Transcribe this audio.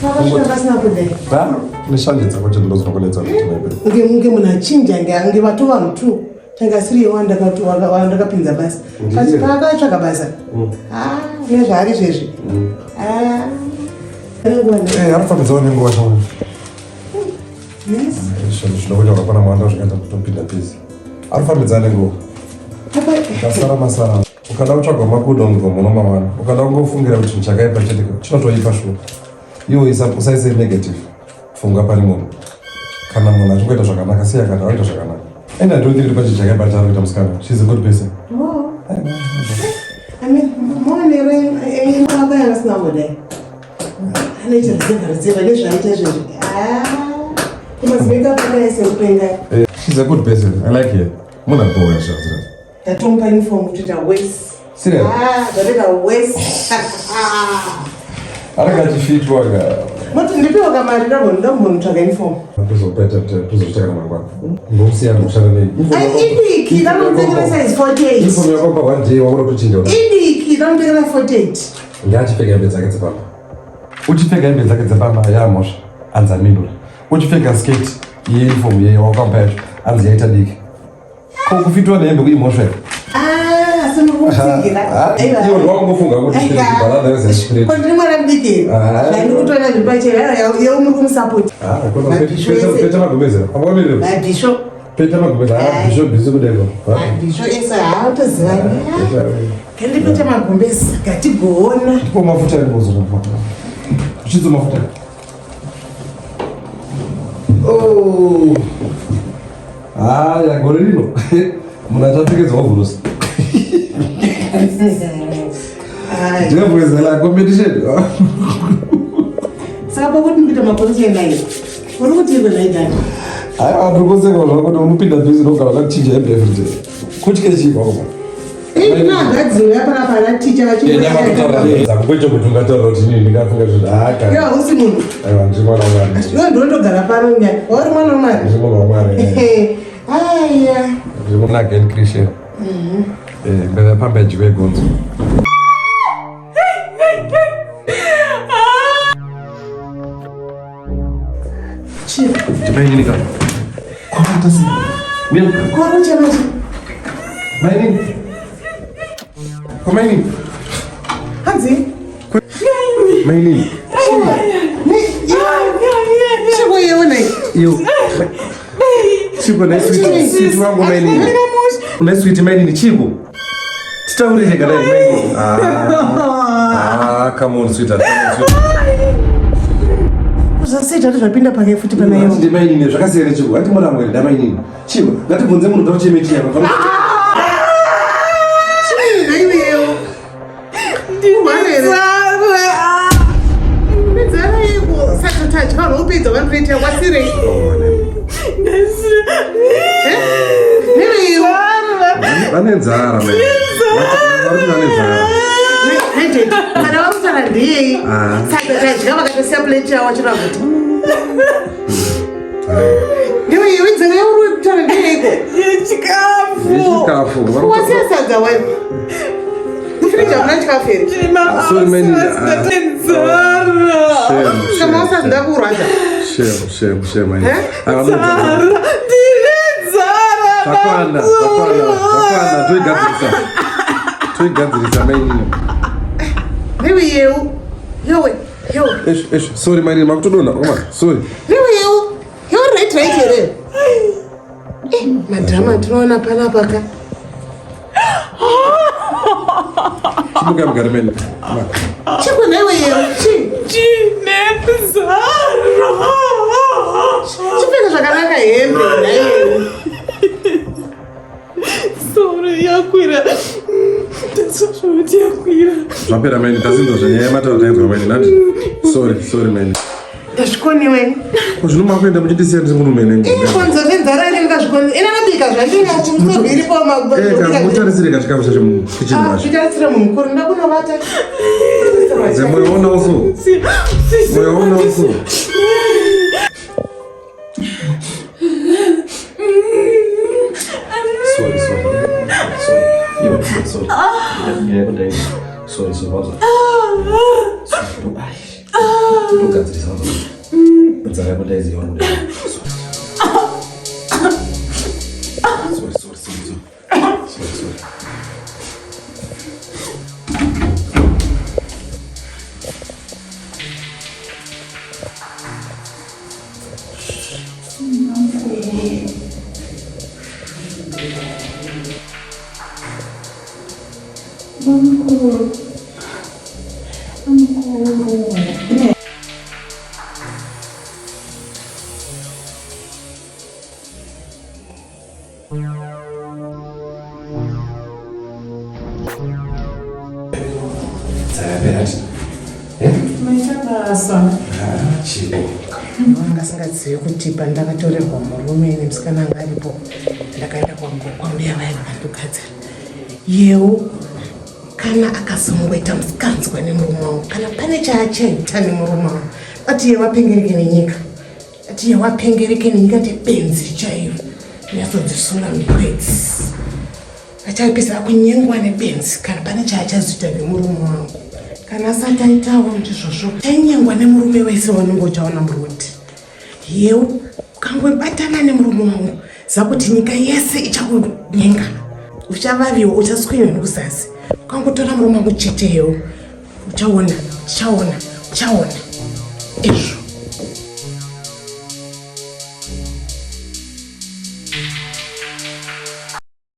Vakasvika pasina kudai. Ba, neshanje dzako chete ndozinokunetsa kuti maybe. Nge munge munhu achinja nge nge vatova vanhu two. Tanga asiri iye wandakapinza basa. Ndiye. But paakatsvaga basa. Ah, nezvaari zvezvi. Ah. Nenguva ne- Eh, arikufambidzawo nenguva shamwari. Yes. Zvinhu zvinokunyora pana mwanda zvikaita kutopinda busy. Arikufambidzana nenguva. Apa Ukasara masara. Ukada kutsvaga makudo mugomo unomawana. Ukada kungofungira kuti chinhu chakaipa chete chinotoipa shuwa. Iwe usaise negative. Funga pane munhu. Kana munhu achingoita zvakanaka siya kana aita zvakanaka. And I don't think kuti pane chinhu chakaipa chaari kuita musikana. She's a good person. Oh. I mean, maonero enyu akauya asina kudai. Anoita ruzevha ruzevha nezvaaita izvezvi. Ah. Kumazimeka pakadai sekupenga. Eh, she's a good person. I like her. Munhu abhowa zvazvo. Ndatomupa uniform kutoita worse. Serious? Ah, zvatoita worse. Anenge achifitwa ka. Moti ndipiwo kamari ndambonotsvaga uniform. Tozopeta tozocheka mangwana. Ndomusiyana kushanda nei. Ai, idiki vanotengera size 48. Uniform yako pa one day wakuda kutochinja. Idiki vanotengera 48. Ngaachipfeka hembe dzake dzepamba. Uchipfeka hembe dzake dzepamba yamhosva anzi amindura. Uchipfeka skirt yeuniform yeye wakampa yacho anzi yaita diki. Ko kufitwa nehembe kuimhosva here? Ah, asi muri kumutsigira. Ah, iwe ndowakungofunga kuti bharada yezesipireti. Ko ndiri mwana mudiki. Ah. Ndiri kutoona zviri pachena yeu muri kumusapoti. Peta magumbezera. Amuonerero. Mabhisho. Peta magumbezera. Ah, bhisho bhiso kudeko. Mabhisho ese haatozivani. Ngandipete magumbezi ngatigoona. Ndipo mafuta ndibozora mafuta. Uchidzo mafuta. Oh. Haya, gore rino. Munhu achapfekedzwa ovhorosi. Ai. Jevwezela competition. Saka pakuti ndikuita maporisi enai. Uri kuti irwe zvaidhani. Aiwa, ndiri kuseka zvako kuti unopinda busy unogara wakachinja hembe every day. Kutye chii kwako? Inagadzirwa panapa ana ticha vachiuya. Kwete kuti ungataura kuti inini ndingafunga kuti haka. Iwe hausi munhu. Aiwa, ndiri mwana waMwari. Iwe ndondogara pano nya. Wauri mwana waMwari. Ndiri mwana waMwari. Aya. Ndiri mwana again Christian. Eh, mbere pamba yadyiwa yegonzo. Chi. Ndimainini ka. Kwaita sei? Uya. Kwaro chamachi. Mainini. Kwamainini. Hanzi. Mainini. Chiko yewe nei. Iyo. Chiko ne sweet. Sweet wangu mainini. Une sweet mainini chiko. Titaurire kana mainini. Ah, come on sweetheart. Come on sweetheart. Uzasei tati zvapinda pake futi pana yewe. Ndi mainini zvakasiyana chiko. Hati mwana mwene da mainini. Chiko, ngatibvunze munhu taucheme chiyapa. Chii naiwe yewe. Nzara. Nzara yeko. Saka tadya vanhu vopedza vanotoita wasirei. Newe yewe. Vane nzara mainini. Vari kuti vane nzara. Kana vakutaura ndiyei. Ah. Saka tadya vakatosiya plate yavo vachira kuti. Newe yewe nzara yauri kutaura ndeyeiko. Yechikafu. Yechikafu. Wasiya sadza wani. Mufiriji hamuna chikafu here? Sorry, mainini. Nzara. Shame, Kama usazida kurwadza. shame, shame, shame mainini. Eh? Ah, Nzara. Ndine nzara. Zvakwana, zvakwana, zvakwana, toigadzirisa. Toigadzirisa mainini. Newe yeu. Yowe. Yowe. Eish, eish, sorry mainini, makutodonha. Oma, sorry. Newe yeu. Yowe right right here. Eh, madrama tinoona panapa ka. Chimuka mugare mainini. Ma. Chiko newe yeu. Chi. Ndine nzara. Chipfeka zvakanaka hembe naiwe. Soro yakwira. Tasosvoti yakwira. Zvapera mainini, tasinzwa zvenyaya yamataura tainzwa mainini. Nandi. Sorry, sorry mainini. Ndazvikoniwe. Ko zvino makuenda muchindisiya ndiri murume nengu. Ikonzo zvenzara ine ndazvikoni. Ina nabika zvandinacho iripo Eh, mutarisire kachikafu chacho mukitchen macho. Zvitarisire mumukuru ndakunovata. Moyo ona uso. Moyo ona uso. Sorry, sorry. Sorry. Yo, sorry. Yeah, yeah, sorry, sorry. Sorry. Ndogadzirisa. Nzara yako ndaiziva uri kuda. Sorry, sorry, sorry, sorry. Sorry, sorry. Bamukuru. Bamukuru. Maita basa. Vanga asingazivi kuti pandakatorerwa murume nemusikana anga aripo ndakaenda kwambuya vaya vakandogadzira yeu kana akazongoita musikanzwa nemurume wangu kana pane chaachaita nemurume wangu ati yewe apengereke nenyika ati yewe apengereke nenyika tebenzi chaiyo nyatsodzisura mikwedzi Achapisa kunyengwa nebenzi kana pane chaachazoita nemurume wangu. Kana asati aitawo ndizvozvo, chainyengwa nemurume wese wanenge uchaona muroad. Yeu, ukangobatana nemurume wangu, ziva kuti nyika yese ichakunyenga. Uchavaviwa, uchaswinywa nekuzasi. Ukangotora murume wangu chete yeu, uchaona, uchaona, uchaona. Izvo.